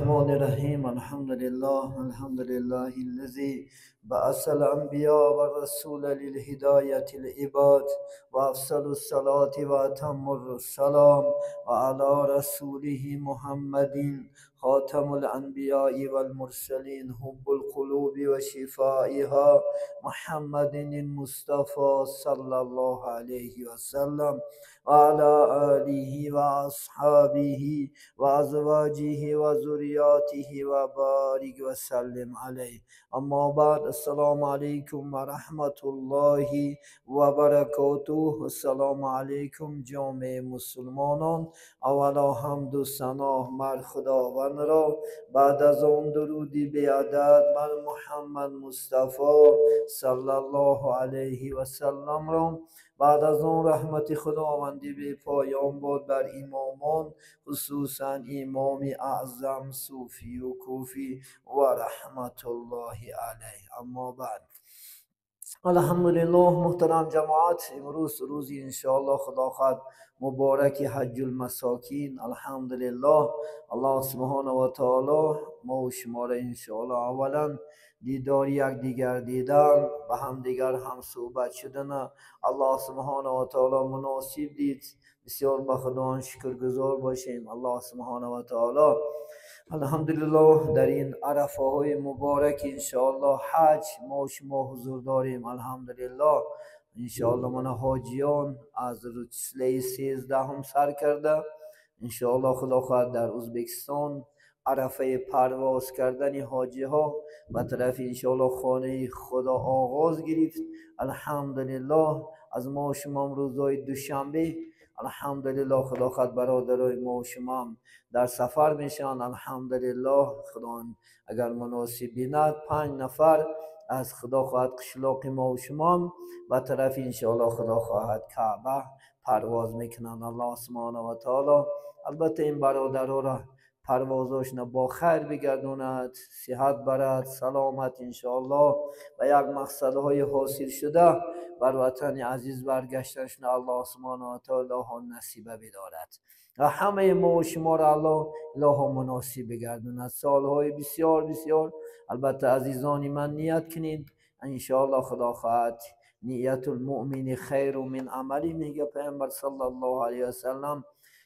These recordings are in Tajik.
الرحمن الرحيم. الحمد لله، الحمد لله الذي بعث الأنبياء والرسول للهداية العباد، وأفضل الصلاة وأتم السلام وعلى رسوله محمد خاتم الأنبياء والمرسلين، حب القلوب وشفائها، محمد المصطفى صلى الله عليه وسلم، وعلى آله وأصحابه وأزواجه وذرياته وبارك وسلم عليه. أما بعد، السلام عليكم ورحمة الله وبركاته. السلام عليكم جامعه مسلمانان. اولا حمد و ثنا مر خداوند را، بعد از آن درودی بی‌عدد بر محمد مصطفی صلی الله علیه و سلم را، بعد از آن رحمت خداوندی به پایان باد بر امامان، خصوصا امام اعظم صوفی و کوفی و رحمت الله علیه. اما بعد، الحمدلله محترم جماعت، امروز روزی انشاءالله خدا خواهد مبارک حج المساکین. الحمدلله الله سبحانه و تعالی ما و شما را انشاءالله اولا دیدار یک دیگر دیدن و هم دیگر هم صحبت شدن الله سبحانه و تعالی مناسب دید. بسیار به خدا شکرگزار باشیم. الله سبحانه و تعالی الحمدلله در این عرفه های مبارک انشاءالله حج ما و شما حضور داریم. الحمدلله انشاءالله من حاجیان از چله 13 سر کرده انشاءالله خدا خواهد در ازبکستان عرفه پرواز کردن حاجی ها به طرف انشاءالله خانه خدا آغاز گرفت. الحمدلله از ما و شما روزهای دوشنبه الحمدلله خدا خواهد برادرای ما و شما در سفر میشن. الحمدلله خدا اگر مناسب بیند 5 نفر از خدا خواهد قشلاق ما و شما به طرف انشاءالله خدا خواهد کعبه پرواز میکنن. الله سبحانه و تعالی البته این برادرها را پروازاشون با خیر بگردوند، صحت برد، سلامت انشاءالله و یک مقصدهای حاصل شده بر وطن عزیز برگشتنشون الله سبحانه و تعالی نصیبه بدارد و همه ما و شما را الله اله مناسب بگردوند. سالهای بسیار بسیار البته عزیزان من نیت کنید انشاءالله خدا خواهد نیت المؤمن خیر من عملی میگه پیامبر صلی الله علیه وسلم،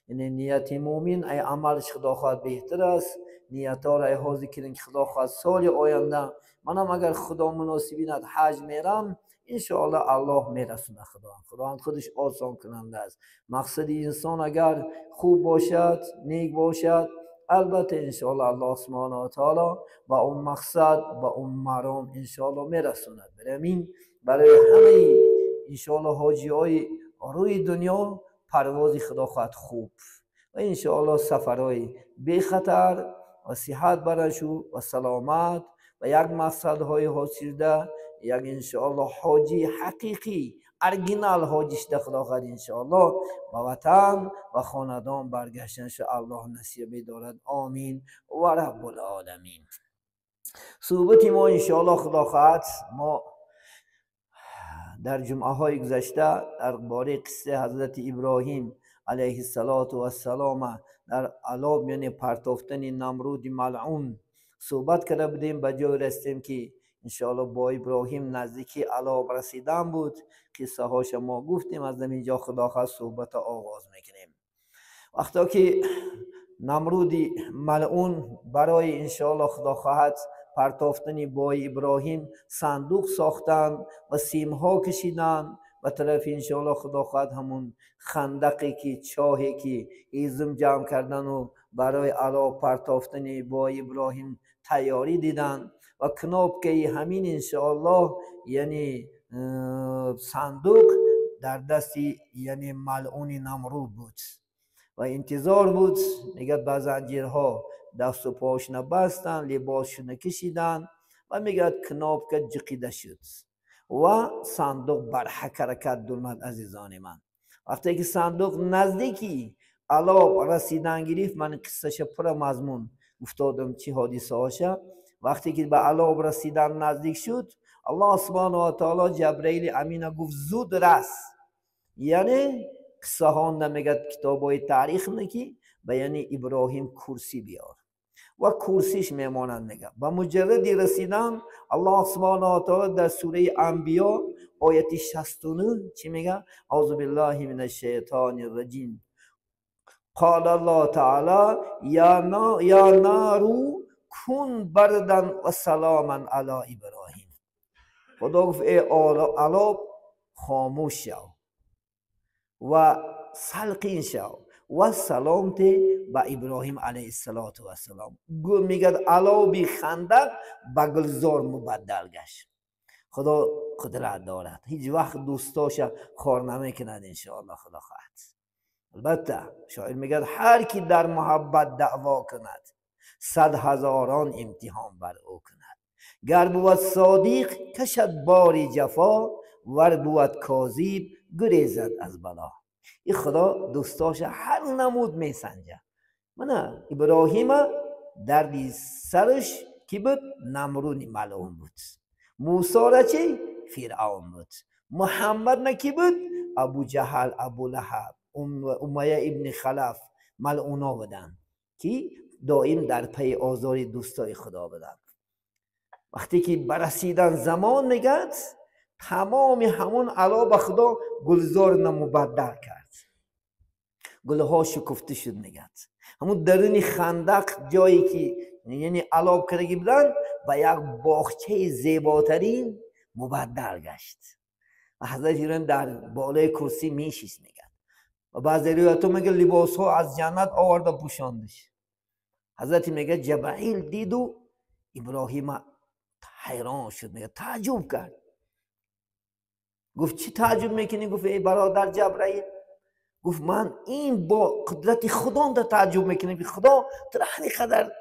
یعنی نیت مؤمن ای عملش خدا خواهد بهتر است. نیت ها را ای حاضر کنین که خدا خواهد سال آینده منم اگر خدا مناسب بیند حج میرم انشاءالله الله میرسونه. خدا خودش آسان کننده است. مقصد انسان اگر خوب باشد، نیک باشد، البته انشاءالله الله سبحانه و تعالی با اون مقصد با اون مرام انشاءالله میرسوند. برای برای همه انشاءالله حاجی های روی دنیا پرواز خدا خواهد خوب و انشاءالله سفرهای بی خطر و صحت برشو و سلامت و یک مقصدهای حاصل ده، یک انشاءالله حاجی حقیقی ارگینال حاجی شده خدا خواهد انشاءالله با وطن و خاندان برگشتنش الله نصیب دارد. آمین و رب العالمین. صحبت ما انشاءالله خدا خواهد ما در جمعه های گذشته در باره قصه حضرت ابراهیم علیه السلام در علاب یعنی پرتافتن نمرود ملعون صحبت کرده بودیم. به جای رسیدیم که انشاءالله با ابراهیم نزدیکی علاب رسیدن بود. قصه هاش ما گفتیم. از اینجا خدا خواست صحبت آغاز میکنیم. وقتا که نمرود ملعون برای انشاءالله خدا خواهد پرتافتن با ابراهیم صندوق ساختن و سیمها کشیدن و طرف انشاءالله خدا خواهد همون خندقی که چاهی که ایزم جمع کردن و برای علا پرتافتن با ابراهیم تیاری دیدن و کناپکه همین انشاءالله یعنی صندوق در دست یعنی ملعون نمرود بود و انتظار بود. میگه با زنجیرها دست و پاشون بستن، لباسشون کشیدن و میگه کناپکه جقیده شد و صندوق بر حرکت درآمد. عزیزان من وقتی که صندوق نزدیکی علاب رسیدن گرفت، من قصهش پر مضمون گفتادم چی حادثه هاشه. وقتی که به علاب رسیدن نزدیک شد، الله سبحانه و تعالی جبرئیل امین گفت زود رس. یعنی قصه ها میگه کتاب های تاریخ نکی به یعنی ابراهیم کرسی بیار و کرسیش میمانند. میگه با مجرد رسیدن الله سبحانه و تعالی در سوره انبیا آیت 69 چی میگه؟ اعوذ بالله من الشیطان الرجیم. قال الله تعالی یا نار کن بردا و سلاما علی ابراهیم. خدا گفت ای علا خاموش شو و سلقین شو و سلام به ابراهیم علیه السلام. میگه علا بی خندق به گلزار مبدل گشت. خدا قدرت دارد، هیچ وقت دوستاش خار نمیکند انشاءالله خدا خواهد. البته شاعر میگه هر کی در محبت دعوا کند 100,000 امتحان بر او کند. گر بود صادق کشد باری جفا، ور بود کاذب گریزد از بلا. این خدا دوستاش هر نمود میسنجه. من ابراهیم دردی سرش کی بود؟ نمرود ملعون بود. موسی را چی؟ فرعون بود. محمد نه کی بود؟ ابو جهل، ابو لهب، امیه ابن خلف ملعونا بودن که دائم در پی آزار دوستای خدا بودن. وقتی که برسیدن زمان میگد تمام همون علا به خدا گلزار نمبدل کرد، گلها شکفته شد. میگد همون درون خندق جایی که یعنی علاب کرده بودن به یک باغچه زیباترین مبدل گشت. و حضرت ابراهیم در بالای کرسی میشیست میگد و بعضی روایت‌ها میگه لباس ها از جنت آورده پوشاندش. حضرت میگه جبرئیل دید و ابراهیم حیران شد، میگه تعجب کرد. گفت چی تعجب میکنی؟ گفت ای برادر جبرئیل، گفت من این با قدرت خدا در تعجب میکنم که خدا تو همین قدر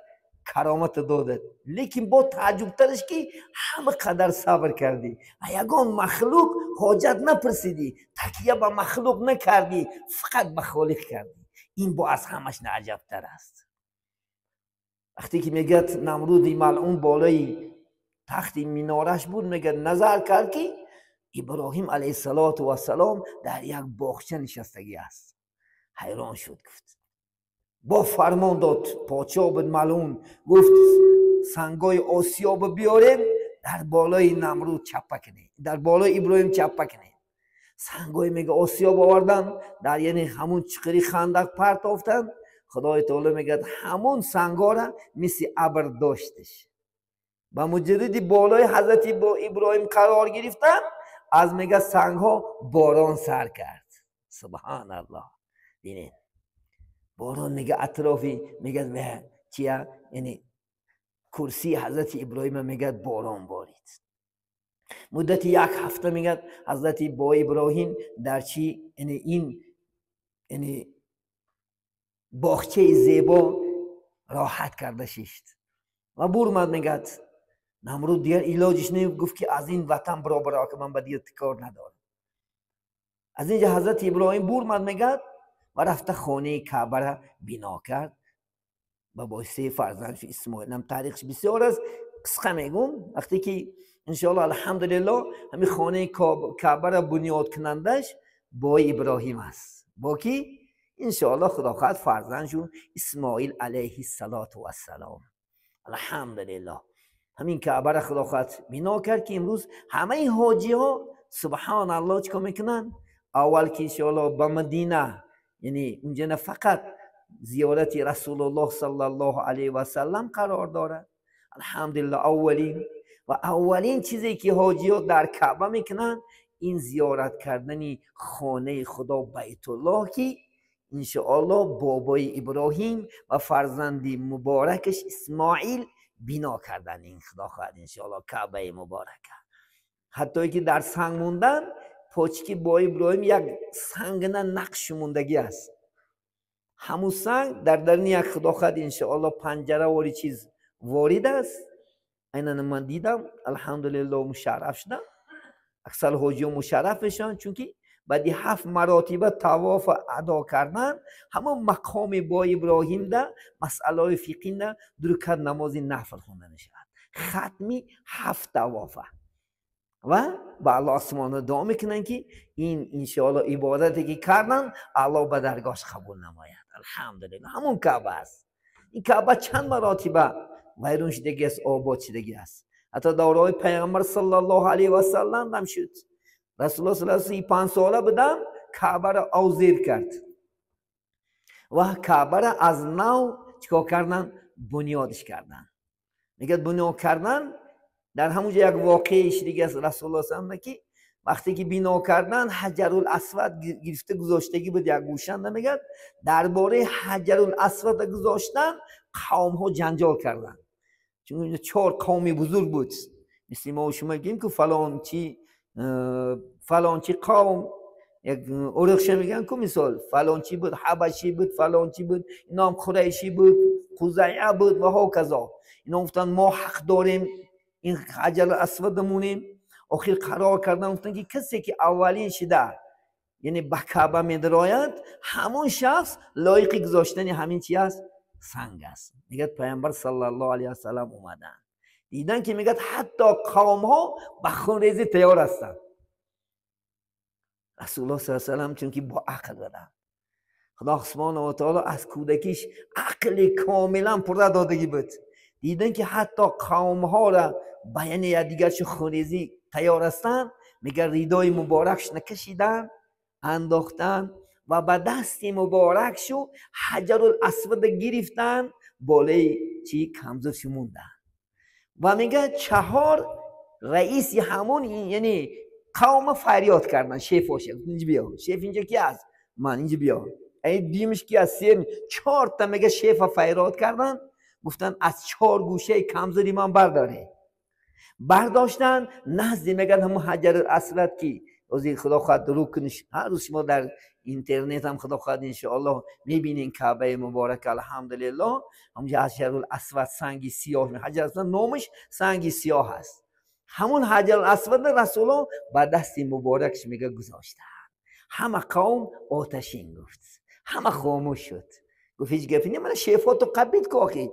کرامت داده، لیکن با تعجب ترش که همه قدر صبر کردی و یگان مخلوق حاجت نپرسیدی، تکیه به مخلوق نکردی، فقط به خالق کردی. این با از همش عجب تر است. وقتی که میگه نمرود ملعون بالای تخت مینارش بود، میگه نظر کرد که ابراهیم علیه السلام در یک باغچه نشستگی است. حیران شد، گفت با فرمان داد پادشاه بود ملعون، گفت سنگای آسیاب بیاریم در بالای نمرود چپه کنیم، در بالای ابراهیم چپه کنیم. سنگای میگه آسیاب آوردن در یعنی همون چقری خندق پرتافتن. خدای تعالی میگه همون سنگا را مثل ابر داشتش. با مجرد بالای حضرت با ابراهیم قرار گرفتن از میگه سنگ ها باران سر کرد. سبحان الله. ببینید باران میگه اطرافی میگه و چیه؟ یعنی کرسی حضرت ابراهیم میگه باران بارید. مدت یک هفته میگه حضرت با ابراهیم در چی؟ یعنی این یعنی باغچه زیبا راحت کرده شیشت و برمد. میگه نمرود دیگر علاجش نمی، گفت که از این وطن برا برا که من به دیگر کار ندارم. از اینجا حضرت ابراهیم برمد میگه و رفته خانه کعبه را بنا کرد با باعث فرزندش اسماعیل. هم تاریخش بسیار است، قصه میگم. وقتی که انشاءالله الحمدلله همین خانه کعبه را بنیاد کنندش با ابراهیم است، با کی؟ انشاءالله خدا خواهد فرزندشون اسماعیل علیه السلام. الحمدلله همین کعبه را خدا خواهد بنا کرد که امروز همه حاجی ها سبحان الله چیکار میکنن؟ اول که انشاءالله به مدینه، یعنی اونجا نه فقط زیارت رسول الله صلی الله علیه و سلم قرار دارد. الحمدلله اولین و اولین چیزی که حاجی ها در کعبه میکنن این زیارت کردن خانه خدا بیت الله که انشاءالله بابای ابراهیم و فرزند مبارکش اسماعیل بنا کردن. این خدا خواهد انشاءالله کعبه مبارکه. حتی که در سنگ موندن پاچکی با ابراهیم یک سنگ نه نقش موندگی است. همون سنگ در درون یک خدا خواهد انشاءالله پنجره واری چیز وارد است. اینا من دیدم الحمدلله مشرف شدم. اکثر حاجی مشرف میشن چون که بعدی 7 مراتب طواف ادا کردن همون مقام با ابراهیم ده مسئله فقهی ده دو رکعت نماز نفل خونده میشود. ختمی 7 طوافه و به الله سبحانه دعا میکنن که این انشاءالله عبادتی که کردن الله به درگاهش قبول نماید. الحمدلله همون کعبه است. Ин Каъба чанд маротиба вайрон шудагӣ аст, обод шудагӣ аст. Ҳатто давраҳои Пайғамбар саллаллоҳу алайҳи васаллам ҳам шуд. Расулуллоҳ саллаллоҳу алайҳи 35 сола будам, Каъбаро авзир кард ва Каъбаро аз нав чикор кардан? Бунёдш кардан. Мегӯяд, бунёд кардан дар ҳамон ҷо як воқеаи дига аст. Расулуллоҳ саллаллоҳу алайҳи ки вақте ки бино кардан, Ҳаҷарул Асвад гирифта гузоштагӣ буд як гӯшанда. Мегӯяд, дар бораи Ҳаҷарул Асвада гузоштан қавмҳо ҷанҷол карданд, чун чор қавми бузург буд. Мисли мо шумо мегӯем ку фалончи фалончи қавм як урухша мегӯянд ку, мисол фалончи буд, ҳабашӣ буд, фалончи буд, иноам қурайшӣ буд, қузайа буд ва ҳоказо. Ино гуфтанд, мо ҳақ дорем ин Ҳаҷарул Асвада монем. Охир қарор кардан, гуфтанд ки касе ки аввалин шида, яъне ба Каъба медарояд, ҳамон шахс лоиқи гузоштани ҳамин чи аст? Санг аст. Мегӯяд, Пайғамбар саллаллоҳу алайҳи васаллам омаданд, дидан ки, мегӯяд, ҳатто қавмҳо ба хунрезӣ тайёр ҳастанд. Расулуллоҳ саллаллоҳу алайҳи васаллам чунки бо ақл буданд, Худо субҳонаҳу ва таоло аз кӯдакиш ақли комилан пурра додагӣ буд. Дидан ки ҳатто қавмҳоро ба яъне якдигаршо хунрезӣ тайёр ҳастанд, мегӯяд, ридои муборакш накашидан, андохтан ва ба дасти муборакшу Ҳаҷарул Асвада гирифтан, болои чи камзурши монданд. Ва мегӯяд, чаҳор раиси ҳамон яъне қавма фарёд карданд, шефоша: инҷа биё, шеф инҷа ки аст? Ман, инҷа биё. Ай димиш ки аст? Сем, чорта, мега, шефа фарёд карданд, гуфтанд, аз чор гӯшаи камзури ман бардоре. Бардоштанд, назди, мегӯяд, ҳамон Ҳаҷарул Асвад ки ҳозир, Худо хоҳад, рукнш ҳар рӯз шумо дар интернет ҳам, Худо хоҳад, иншоаллоҳ, мебинед Каъбаи муборак, алҳамдулиллоҳ. Ҳамонҷо Ҳаҷарул Асвад, санги сиёҳ, Ҳаҷар Асвад номаш санги сиёҳ аст. Ҳамон Ҳаҷарул Асвадро Расулуллоҳ ба дасти муборакш, мега, гузоштанд. Ҳама қавм оташин гуфт, ҳама хомӯш шуд. Гуфт, ҳеҷ гапи не, мана шефото қабид ку, охи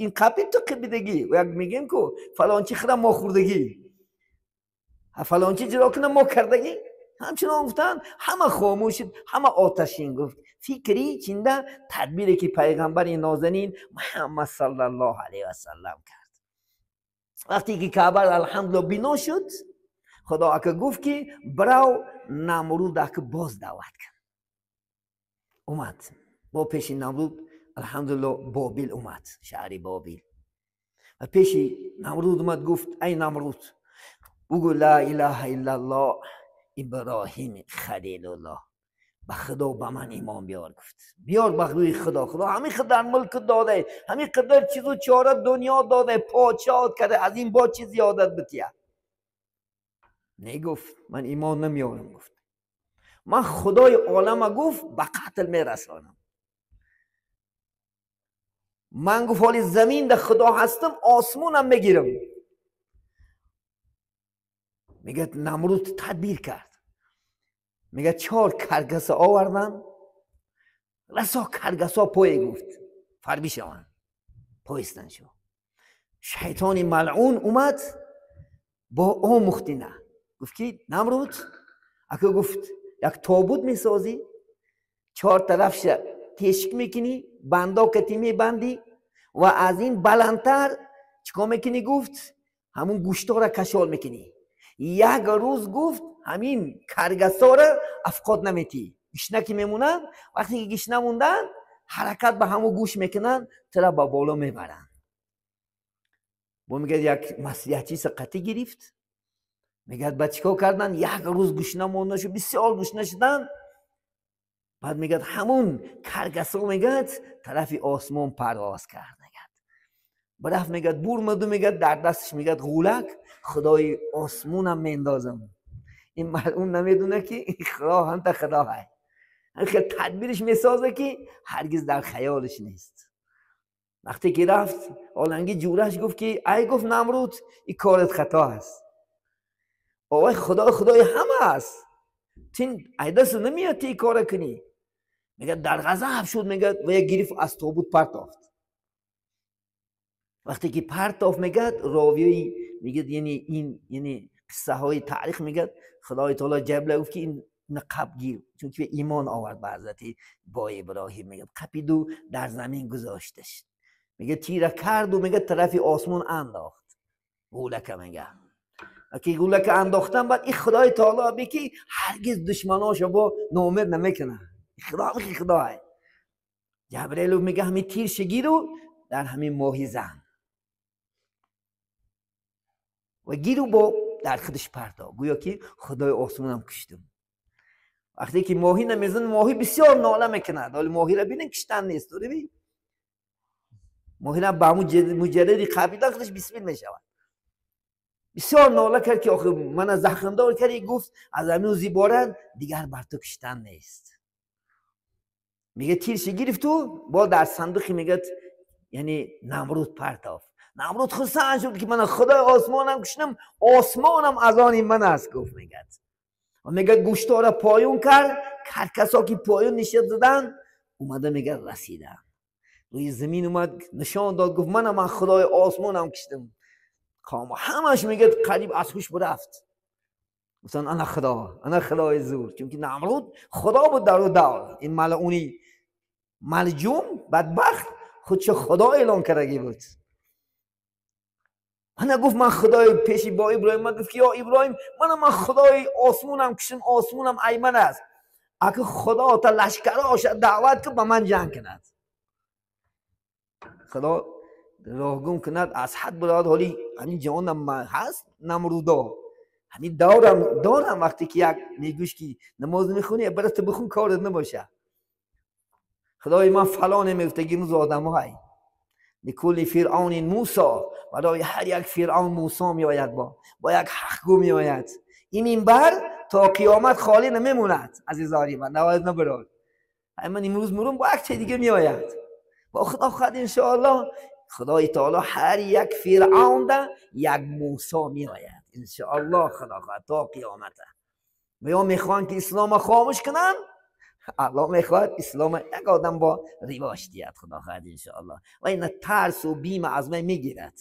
ин қабид, ту қабидагӣ. Як мегӯем ку, фалончи хӯра, мо хӯрдагӣ, фалончи ҷиро куна, мо кардагӣ. Ҳамчунон гуфтанд, ҳама хомӯш шуд, ҳама оташин гуфт. Фикри чинда тадбире ки пайғамбари нозанин Муҳаммад саллаллоҳу алайҳи васаллам кард. Вақте ки Каъба, алҳамдулилло, бино шуд, Худо ака гуфт ки бирав, Намруд ака боз даъват кун. Омад бо пеши Намруд, алҳамдулилло, Бобил омад, шаҳри Бобил. Ва пеши Намруд омад, гуфт: ай Намруд, бугӯ ла илаҳа иллаллоҳ, Иброҳим халилуллоҳ, ба Худо, ба ман имон биёр. Гуфт, биёр ба рӯи Худо. Худо ҳамин қадар мулк дода, ҳамин қадар чизу чора дунё дода, подшоҳат карда, аз ин бо чӣ зиёдат бития? Не, гуфт, ман имон намеорам. Гуфт, ман Худои олама, гуфт, ба қатл мерасонам. Ман, гуфт, ҳоли замин да Худо ҳастам, осмонам мегирам. Мегӯяд, Намруд тадбир кард. Мегӯяд, чор каргаса овардан, расо каргасо пое, гуфт, фарбӣ шаванд, поистан шо. Шайтони малъун омад, бо омӯхтина гуфт ки Намруд ака, гуфт, як тобут месозӣ, чор тарафша тешик мекунӣ, бандо кати мебандӣ ва аз ин баландтар чикор мекунӣ? Гуфт, ҳамун гӯштора кашол мекунӣ. Як рӯз, гуфт, ҳамин каргасора афқот наметӣ, гишна ки мемонанд, вақте ки гишна монданд, ҳаракат ба ҳамун гӯш мекунанд, тура ба боло мебаранд. Бо, мегӯяд, як маслиҳатчиса қатӣ гирифт. Мегӯяд, ба чӣ кор карданд? Як рӯз гушна монда шуд, бисёр гушна шуданд. Баъд, мегӯяд, ҳамун каргасо, мегӯяд, тарафи осмон парвоз кард. Мегӯяд, барафт, мегӯяд, бурмаду, мегӯяд, дар дасташ, мегӯяд, ғулак. Худои осмонам мендозам. Ин малъун намедона ки ин Худо ҳамта Худо ҳай, хел тадбириш месоза ки ҳаргиз дар хаёлиш нест. Вақте ки рафт, оланги ҷураш гуфт ки ай, гуфт, Намруд, ин корат хато аст. Овай, Худо худои ҳама аст, тин айдасу намеяд ти кора кунӣ. Мегӯяд, дар ғазаб шуд, мегӯяд, ва як гирифт, аз тобут партофт. Вақте ки партофт, мегӯяд, ровиёи, мегӯяд, яъне ин яъне қиссаҳои таърих, мегӯяд, Худои таоло Ҷабраил гуфт ки ин қаб гир, чунки имон овард ба ҳазрати бо Иброҳим. Мегӯяд, қапиду дар замин гузошташ. میگه تیر کرد و میگه طرف آسمون انداخت گولک. میگه وقتی گولک انداختن بعد این خدای تعالی بگی هرگز دشمناشو با نومید نمیکنه. خدا خیلی خداه. جبرئیل میگه همین تیر شگیر رو در همین ماهی زن و گیرو با در خودش پرتا، گویا که خدای آسمونم کشتم. وقتی که ماهی نمیزن، ماهی بسیار ناله میکند. حالا ماهی را بینن کشتن نیست، ببین ماهی را به همون مجردی قبیله خودش بسمیل میشود. بسیار ناله کرد که آخه من زخمدار کردی. گفت از همین زیبارن دیگر بر تو کشتن نیست. میگه تیرش گرفت و با در صندوقی میگه یعنی نمرود پرتافت. نمرود خرسند شد که من خدای آسمانم کشتم، آسمانم از آن من است. گفت میگه و میگه گوشتا را پایون کرد، کرکسا که پایون نشد زدن اومده میگه رسیدن روی زمین، اومد نشان داد، گفت من خدای آسمانم کشتم. همش میگه قریب از هوش برفت. گفتن انا خدا، انا خدای زور، چون که نمرود خدا بود در او دور. این ملعونی ملجوم بدبخت خودش خدا اعلان کرده بود. من گفت من خدای پیشی با ابراهیم، من گفت که یا ابراهیم من خدای آسمونم کشم، آسمونم ایمن است. اگه خدا تا لشکراش دعوت که با من جنگ کند، خدا راه گم کند از حد براد. حالی همین جهانم هست نمرودا، همین دارم وقتی که یک میگوش که نماز میخونی برای تو بخون کارت نباشه. خدای من فلان میگفت امروز آدم های لکل فرعون موسی، برای هر یک فرعون موسی میآید، با یک حقگو میآید. این منبر تا قیامت خالی نمیموند عزیزانی من، نباید نبرد. من امروز مرون با یک چیز دیگه میآید با خدا خواهد انشاءالله. خدای تعالی هر یک فرعون ده یک موسی میآید انشاءالله، خدا خواهد تا قیامت. و یا میخوان که اسلام خاموش کنن، الله میخواد اسلام یک آدم با رواج دیاد، خدا خواهد انشاءالله. و این ترس و بیم از من میگیرد.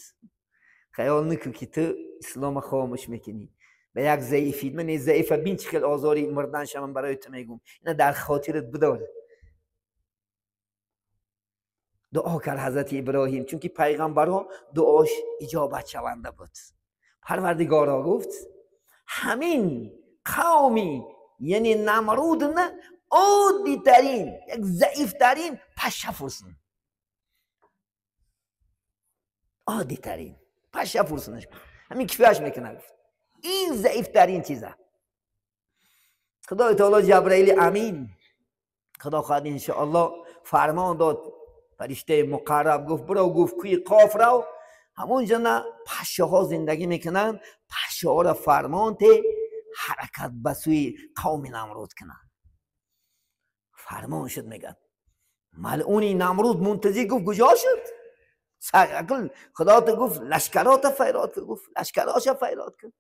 خیال نکن که تو اسلام خاموش میکنی به یک ضعیفی. من ضعیفه بین چه خیلی آزاری مردن شما برای تو میگم، اینا در خاطرت بدار. دعا کرد حضرت ابراهیم، چون که پیغمبرها دعاش اجابت شونده بود. پروردگارا گفت همین قومی یعنی نمرود نه عادی ترین یک ضعیف ترین پشه فرسن، عادی ترین پشه فرسنش همین کفیش میکنه. گفت این ضعیف ترین چیزه. خدای تعالی جبرئیل امین خدا خواهد انشاءالله فرمان داد فرشته مقرب، گفت برو، گفت کوی قاف رو همونجا نه پشه ها زندگی میکنن، پشه ها را فرمان ته حرکت به سوی قوم نمرود کنن. فرمان شد. میگن ملعونی نمرود منتظر، گفت کجا شد؟ خدا تو گفت لشکرات فیراد کرد، گفت لشکراش فیراد کرد.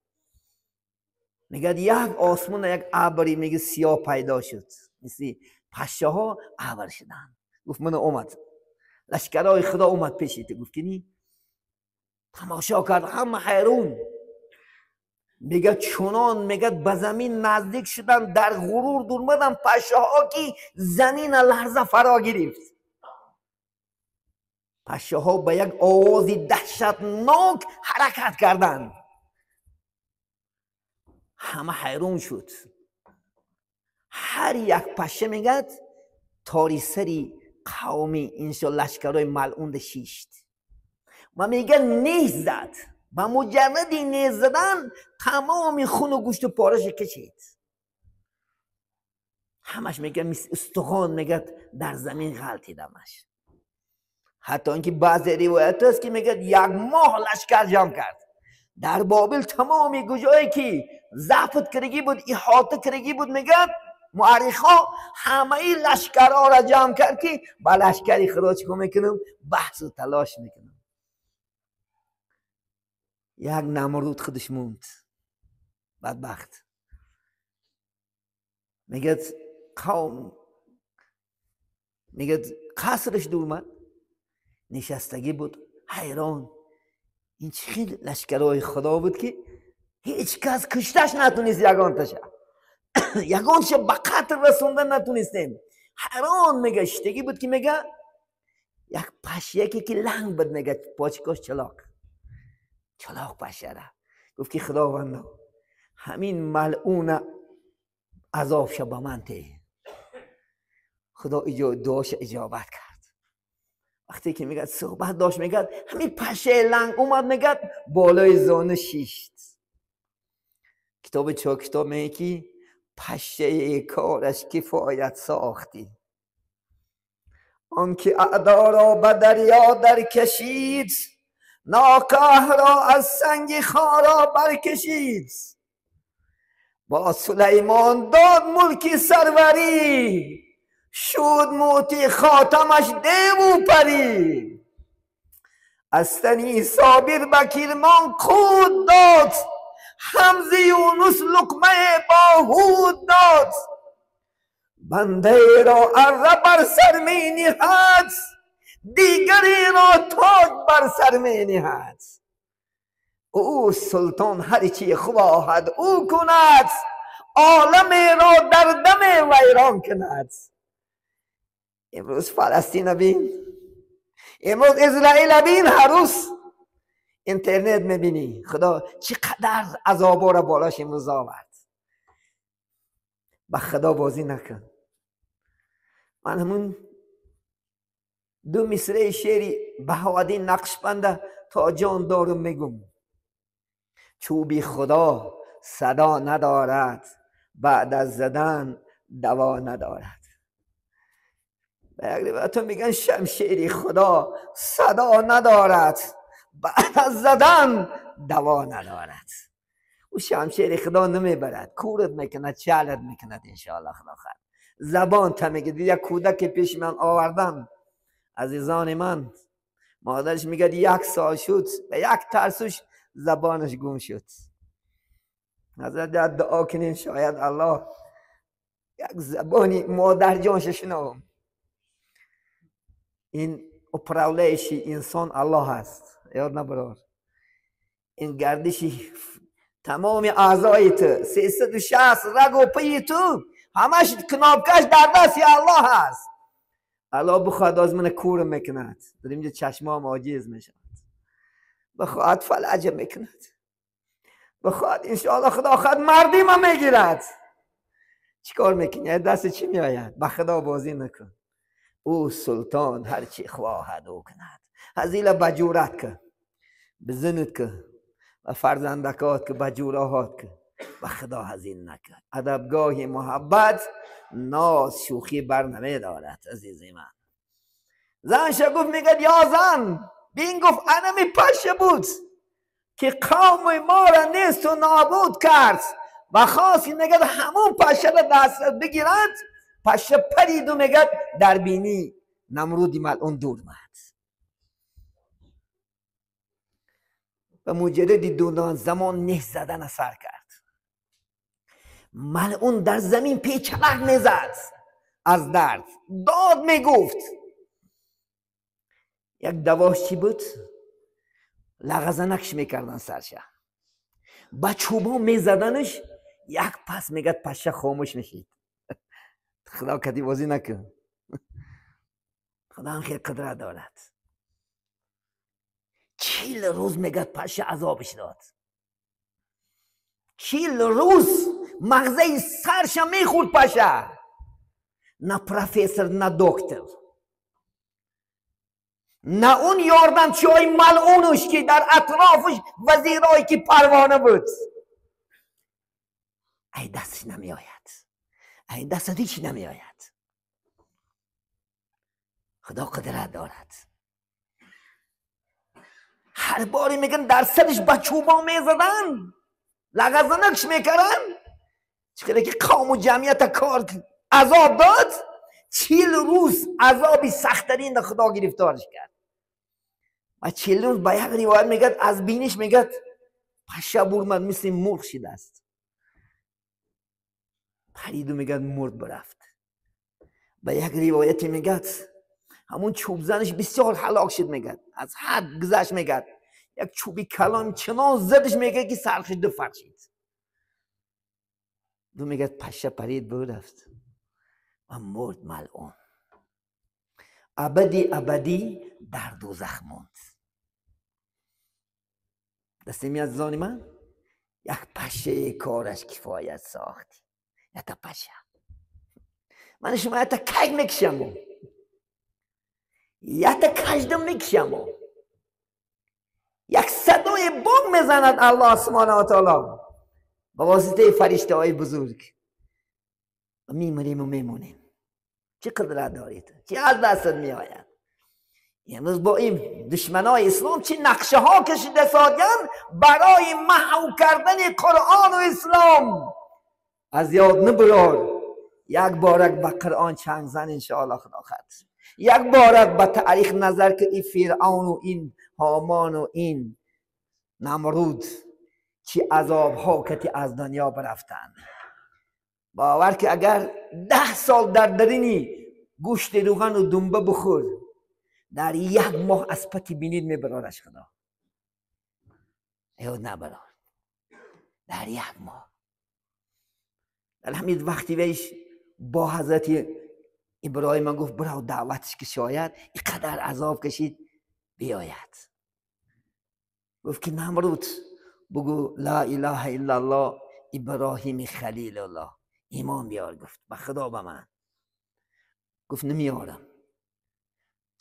میگه یک آسمون یک ابری میگه سیاه پیدا شد، مثل پشه ها ابر شدن. گفت من اومد لشکرای خدا اومد پیشیت. گفت که نی تماشا کرد، همه حیرون. میگه چنان میگه به زمین نزدیک شدن، در غرور دور مدن پشه ها که زمین لرزه فرا گرفت. پشه ها به یک آواز دهشتناک حرکت کردند، همه حیرون شد. هر یک پشه میگه تاری سری قومی انشاء لشکرهای ملعون شیشت و میگه نیز زد. با مجرد نیز زدن تمام خون و گوشت و پارش کشید. همش میگه مثل استخوان میگه در زمین غلطیدمش. حتی اینکه بعضی روایت هست که میگه یک ماه لشکر جمع کرد در بابل، تمام گجایی که ضبط کرگی بود، احاطه کرگی بود، میگه مؤرخا همه لشکرها را جمع کرد که با لشکری خدا چیکار میکنم؟ بحث و تلاش میکنم. یک نمرود خودش موند بدبخت. میگه قوم، میگه قصرش دور اومد، نشستگی بود حیران. این چه خیلی لشکرهای خدا بود که هیچ کس کشتش نتونست، یگانتشه یگانتشه به قتل رسوندن نتونستیم. حیران میگه شتگی بود که میگه یک پشه که لنگ بود میگه پاچکاش چلاق چلاق پشه را گفت که خداوندا همین ملعون عذاب شه به من ته. خدا دعاش اجابت کرد. وقتی که میگه صحبت داشت میگه همین پشه لنگ اومد میگه بالای زانو شیشت. کتاب چا کتاب میگه که پشه کارش کفایت ساختی، آنکه اعدا را به دریا در کشید، ناکاه را از سنگ خارا برکشید. با سلیمان داد ملک سروری، شد موتی خاتمش دیو و پری. از تنی صابر به کرمان قوت داد، همز یونس لقمه با هود داد. بنده را اره بر سر می نهد، دیگری را تاج بر سر می نهد. او سلطان هرچی خواهد او کند، عالم را در دم ویران کند. امروز فلسطین بین، امروز اسرائیل بین، هر روز اینترنت میبینی خدا چقدر عذاب را بالاش امروز آورد. با خدا بازی نکن. من همون دو مصرع شعری بهاءالدین نقشبند تا جان دارم میگم. چوبی خدا صدا ندارد، بعد از زدن دوا ندارد. به تو میگن شمشیری خدا صدا ندارد، بعد از زدن دوا ندارد. او شمشیر خدا نمیبرد، کورت میکند، چالت میکند انشاءالله. خدا خیر زبان تا میگه. یک کودک پیش من آوردن عزیزان من، مادرش میگه 1 سال شد به یک ترسش زبانش گم شد. حضرت دعا کنین شاید الله یک زبانی مادر جانش شنوم. این اپراولش انسان الله هست، یاد نبرار. این گردشی تمام اعضای تو 360 رگ و پی تو همش کنابکش در دست الله هست. الله بخواد از من کور میکند، در اینجا چشمام عاجز میشود، بخواد فلج میکند، بخواد انشاءالله خدا خود مردی ما میگیرد. چیکار میکنی؟ دست چی میآید؟ به خدا بازی نکن. او سلطان هرچی خواهد او کند. هزیل بجورت که بزنت که و فرزندکات که بجوراهات که به خدا هزیل نکن. ادبگاه محبت ناز شوخی بر نمی دارد عزیز من. زنش گفت میگه یا زن بین، گفت انمی پشه بود که قوم ما را نیست و نابود کرد و خواست میگه همون پشه را دست بگیرد. پشه پرید و میگه در بینی نمرودی ملعون دور مد. و مجرد دونان زمان نه زدن سر کرد. ملعون در زمین پیچلک میزد از درد، داد میگفت. یک دواش چی بود؟ لغزنکش میکردن سرشه، با چوبا میزدنش. یک پس میگه پشه خاموش میشید. خدا کدی بازی نکن، خدا هم خیلی قدرت دارد. 40 روز میگه پشه عذابش داد. 40 روز مغزه سرش میخورد پشه. نه پروفسور، نه دکتر، نه اون یاردمچی های ملعونش که در اطرافش وزیرایی که پروانه بود. ای دستش نمی آید، ای دست هیچ نمی آید. خدا قدرت دارد. هر باری میگن در سرش با چوبا میزدن، لغزنکش میکردن. چقدر که قوم و جمعیت کار عذاب داد. 40 روز عذابی سخت‌ترین در خدا گرفتارش کرد. و 40 روز با یک روایت میگه از بینش میگه پشه برمد مثل مرغ شده است. پرید و میگه مرد برفت. با یک روایتی میگه همون چوب زنش بسیار هلاک شد، میگه از حد گذشت، میگه یک چوبی کلان چنان زدش میگه که سرخش دو فرق شد. دو میگه پشه پرید برفت و مرد ملعون. ابدی ابدی در دوزخ موند. دستی عزیزان من یک پشه کارش کفایت ساخت. یک تا پشه من شما یک تا کگ میکشم، یک تا کشدم میکشم، یک صدای بانگ میزند الله سبحانه و تعالی با واسطه فرشته های بزرگ. میمریم و میمونیم. چه قدرت دارید؟ چه از دستت میآید؟ امروز با این دشمنای اسلام چه نقشه ها کشیده سادیان برای محو کردن قرآن و اسلام. از یاد نبرار یک بارک به قرآن چنگ زن انشاءالله خدا خد. یک بارک به تاریخ نظر که این فرعون و این هامان و این نمرود چه عذاب ها کتی از دنیا برفتند. باور که اگر 10 سال در درینی گوشت روغن و دنبه بخور، در یک ماه از پتی بینید میبرارش خدا. یاد نبرار در یک ماه. در همین وقتی بهش با حضرت ابراهیم گفت برو دعوتش که شاید اینقدر عذاب کشید بیاید. گفت که نمرود بگو لا اله الا الله ابراهیم خلیل الله، ایمان بیار. گفت به خدا به من. گفت نمیارم.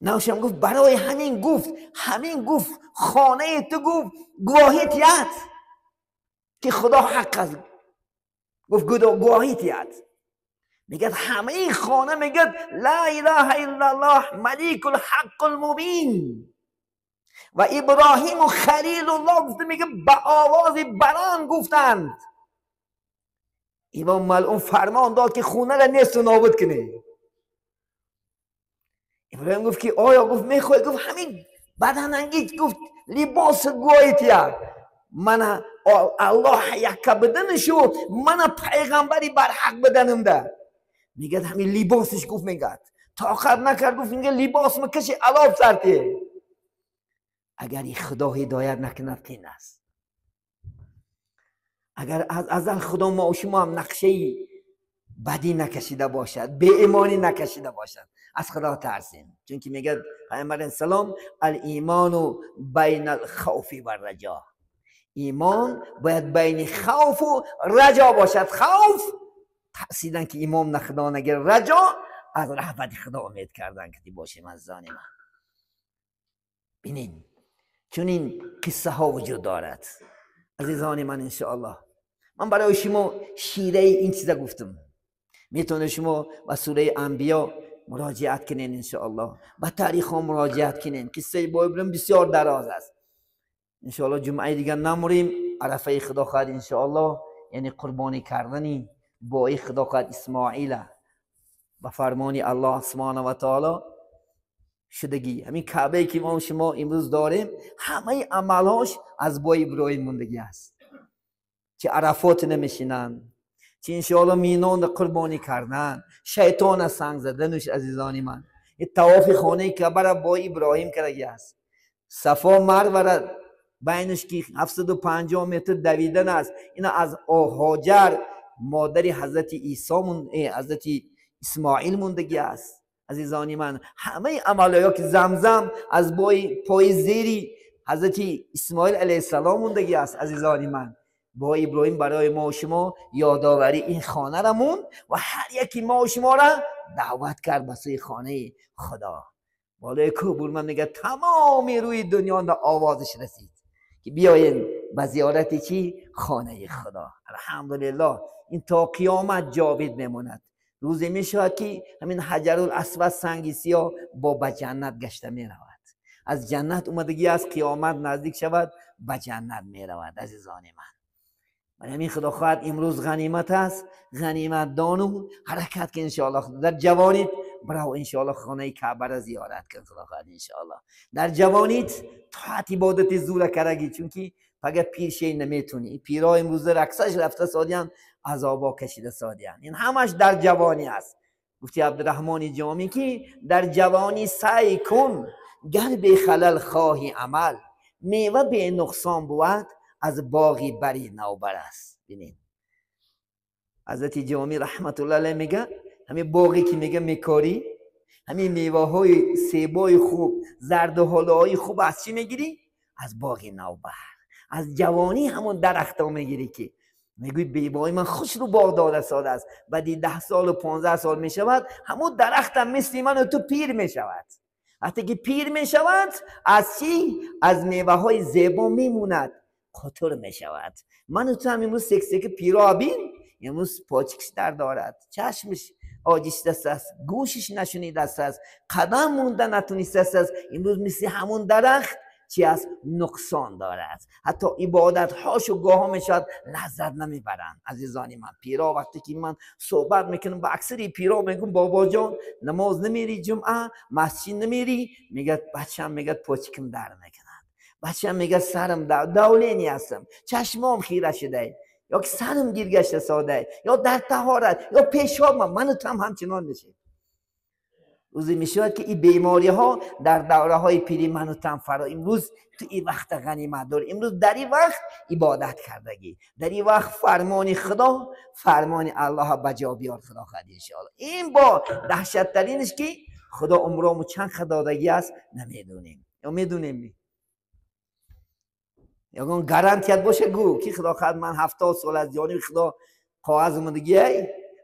نوشم گفت برای همین گفت، همین گفت خانه تو گفت گواهی تیاد که خدا حق است. گفت گواهی تیاد. میگه همه این خانه میگه لا اله الا الله ملیک الحق المبین و ابراهیم و خلیل الله. گفته میگه به آواز بلند گفتند. امام ملعون فرمان داد که خونه را نیست و نابود کنه. ابراهیم گفت که آیا؟ گفت میخوای؟ گفت همین بدننگی. گفت لباس گویتیا من الله یکه بدنشو من پیغمبری بر حق بدنم ده. میگه همین لباسش. گفت میگه طاقت نکرد. گفت میگه لباس مکشی علاف سرته. اگر این خدا هدایت نکند قین است. اگر از ازل خدا ما و شما هم نقشه بدی نکشیده باشد، بی ایمانی نکشیده باشد، از خدا ترسیم. چون که میگه پیامبر السلام الایمان بین الخوف و الرجا. ایمان باید بین خوف و رجا باشد. خوف ترسیدن که ایمان نه خدا نگیر، رجا از رحمت خدا امید کردن که باشیم از زان من. ببینین چون این قصه ها وجود دارد عزیزان من. انشاءالله من برای شما شیره این چیزا گفتم. میتونه شما به سوره انبیا مراجعت کنین انشاءالله، به تاریخ ها مراجعت کنین. قصه با ابراهیم بسیار دراز است. انشاءالله جمعه دیگه نموریم، عرفه خدا خواهد انشاءالله، یعنی قربانی کردنی با خدا خواهد اسماعیل به فرمان الله سبحانه و تعالی شدگی. همین کعبه که ما شما امروز داریم همه عملهاش از با ابراهیم موندگی است. چه عرفات نمیشینن، چه انشاءالله مینان قربانی کردن، شیطان سنگ زدنش. عزیزان من این طواف خانه کعبه را با ابراهیم کردگی است. صفا مروه بینش که 750 متر دویدن است. اینا از هاجر مادر حضرت عیسی حضرت اسماعیل موندگی است. عزیزان من همه عملها که زمزم از پای زیری حضرت اسماعیل علیه السلام موندگی است. عزیزان من با ابراهیم برای ما و شما یادآوری این خانه را موند و هر یکی ما و شما را دعوت کرد به سوی خانه خدا. بالای کوه من میگه تمام روی دنیا به آوازش رسید که بیاین به زیارت چی؟ خانه خدا. الحمدلله این تا قیامت جاوید میماند. روزی میشود که همین حجر الاسود سنگ سیاه با به جنت گشته میرود. از جنت اومدگی از قیامت نزدیک شود به جنت میرود. عزیزان من برای همین خدا خواهد امروز غنیمت است، غنیمت دانو حرکت که انشاءالله در جوانیت برو انشاءالله خانه کعبه را زیارت کن. خدا خواهد انشاءالله در جوانیت طاعت عبادت زور کرگی، چون که فقط پیر شی نمیتونی. پیرا امروز رقصش رفته سادیان، عذابا کشیده سادیان. این همش در جوانی است. گفتی عبدالرحمن جامی که در جوانی سعی کن گر به خلل خواهی عمل، میوه به نقصان بود از باغی بری نوبر است. ببینید حضرت جامی رحمت الله علیه میگه همین باغی که میگه میکاری، ҳамин меваҳои себои хуб, зардуҳолаҳои хуб аз чӣ мегирӣ? Аз боғи навбаҳар, аз ҷавонӣ ҳамон дарахтҳо мегирӣ ки мегӯй бебои ман хушрӯ боғ дода сода аст. Баъди 10 солу 15 сол мешавад, ҳамон дарахтам мисли ману ту пир мешавад. Вақте ки пир мешавад, аз чӣ? Аз меваҳои зебо мемонад, қутур мешавад. Ману ту ҳам имрӯз сексеки пиро бин, имрӯз почикаш дард дорад, чашмаш оҷиштаст аст, гӯшиш нашунидааст аст, қадам монда натунистааст аст. Имрӯз мисли ҳамон дарахт чӣ аст? Нуқсон дорад. Ҳатто ибодатҳошу гоҳо мешавад лаззат намебаранд. Азизони ман, пиро вақте ки ман суҳбат мекунам ба аксари пиро мегӯм: бобоҷон, намоз намери, ҷумъа масҷид намери? Мегӯяд бачам, мегӯяд почикам дард мекунад, бачам мегӯяд сарам давление ҳастам, чашмом хира шудай, ё ки сарам гир гашта содай, ё дар таҳорат, ё пешобам. Ману ту ҳам ҳамчунон мешавем. Рӯзе мешавад ки ин бемориҳо дар давраҳои пири ману ту ҳам фаро. Имрӯз ту ин вақта ғанимат дорӣ. Имрӯз дар ин вақт ибодат кардагӣ, дар ин вақт фармони Худо, фармони Аллоҳ ба ҷо биёр, Худо хоҳад иншоаллоҳ. Ин бо даҳшаттаринаш ки Худо умрому чанд додагӣ аст намедонем, ё медонем? Ягон гарантият боша гӯ ки Худо хоҳад ман 70 сол аз ҷониби Худо коғаз омадагиай,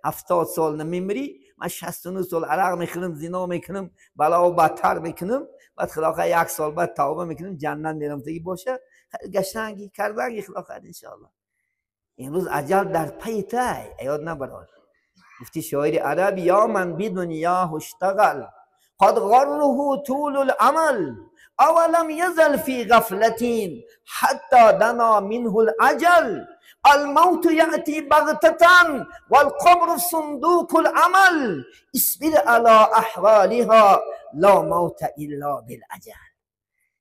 70 сол намемирӣ, ман 69 сол арақ мехӯрам, зино мекунам, балао бадтар мекунам, баъд Худо хоҳад 1 сол баъд тавба мекунам, ҷаннат мерам. Таги боша гаштанги карданги Худо хоҳад иншоаллоҳ. Имрӯз аҷал дар пайи тай, аёд набарор. Гуфти шоири араб: ё ман бидунёҳу иштағал қад ғарруҳу тулул амал авалам язал фи ғафлатин ҳатто дана минҳул аҷал الموت يأتي بغتة والقبر صندوق العمل اصبر على أحوالها لا موت إلا بالأجل.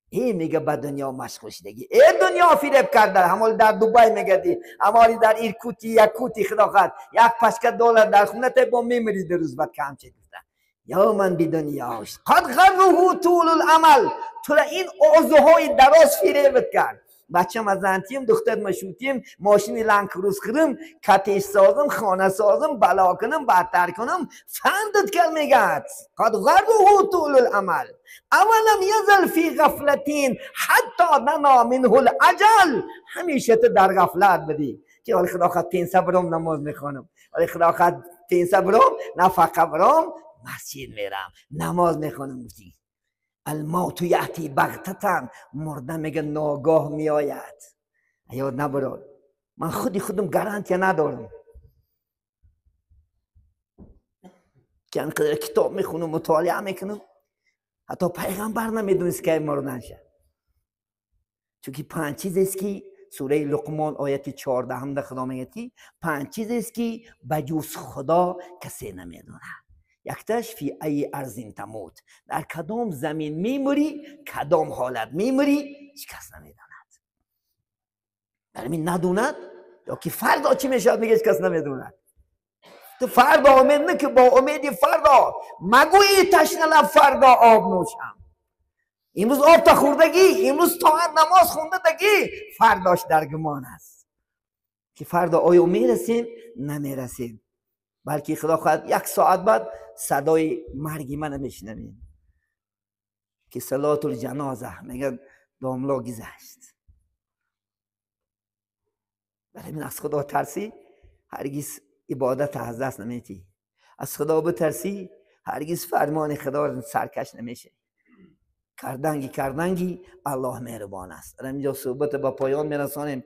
ای میگه به دنیا مشغول شدگی، ای دنیا فریب کرده. همال در دوبای میگدی، همالی در ایرکوتی یکوتی، خدا خواهد یک پشکه دلار در خونه ته با میمری در روز بعد کم چه گفته یا من بدنیاش قد غره طول العمل. تو این آرزوهای دراز فریبت کرد. بچم از انتیم، دختر مشوتیم، ماشین لنگ کروز خرم، کتش سازم، خانه سازم، بلا کنم، بدتر کنم، فندت کرد. میگد قد غره طول العمل اولم یزل فی غفلتین حتی دنا منه الاجل. همیشه تو در غفلت بدی که حالا خدا خواهد پینسه برام نماز میخوانم، حالا خدا خواهد پینسه برام نفقه برام مسجد میرم نماز میخوانم. گفتی الموت یأتی بغتة، مرده میگه ناگاه میآید. یاد نبراد من خودی خودم گارانتیا ندارم که انقدر کتاب میخونم مطالعه میکنم، حتی پیغمبر نمیدونست که مردن شد. چون 5 چیز است که سوره لقمان آیت 14 هم در خدا میگه که 5 چیز است که بجز خدا کسی نمیدونه. یکتاش فی ای ارض تموت، در کدام زمین میمری، کدام حالت میمری، هیچ کس نمیداند. در این ندوند یا که فردا چی میشد میگه هیچ کس نمیدوند. تو فردا امید نه که با امیدی فردا مگویی تشنه لب فردا آب نوشم. امروز آب تا خوردگی، امروز تا نماز خونده دگی، فرداش در گمان است که فردا آیا میرسیم نمیرسیم. بلکه خدا خواهد 1 ساعت بعد صدای مرگی من میشنویم که صلات الجنازه میگن داملا گذشت. برای من از خدا ترسی هرگز عبادت از دست نمیتی، از خدا بترسی هرگز فرمان خدا رو سرکش نمیشه. کردنگی کردنگی الله مهربان است. در اینجا صحبت با پایان میرسانیم.